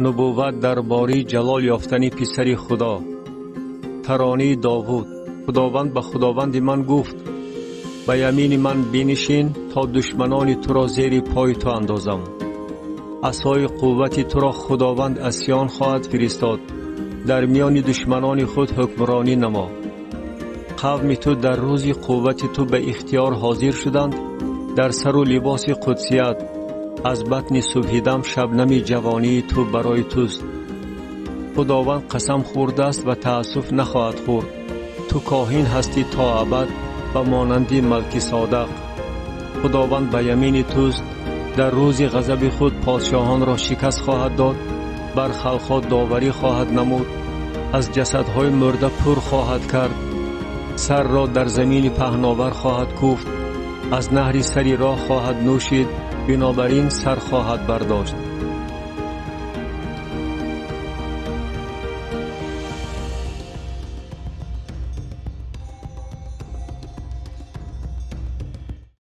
Нубувват дар бораи ҷалол ёфтани писари Худо. Таронии Довуд. Худованд ба Худованди ман гуфт: ба ямини ман бинишин, то душманони туро зери пои ту андозам. Асои қуввати туро Худованд аз Сиён хоҳад фиристод, дар миёни душманони худ ҳукмронӣ намо. Қавми ту дар рӯзи қуввати ту ба ихтиёр ҳозир шуданд, дар сару либоси қудсият, аз батни субҳидам шабнами ҷавонии ту барои туст. Худованд қасам хӯрдааст ва таассуф нахоҳад хӯрд. Ту коҳин ҳастӣ то абад, ба монанди Малкисодақ. Худованд ба ямини туст, дар рӯзи ғазаби худ подшоҳонро шикаст хоҳад дод, бар халқҳо доварӣ хоҳад намуд, аз ҷасадҳои мурда пур хоҳад кард, сарро дар замини паҳновар хоҳад куфт, аз наҳри сари роҳ хоҳад нӯшид, бинобар ин сар хоҳад бардошт.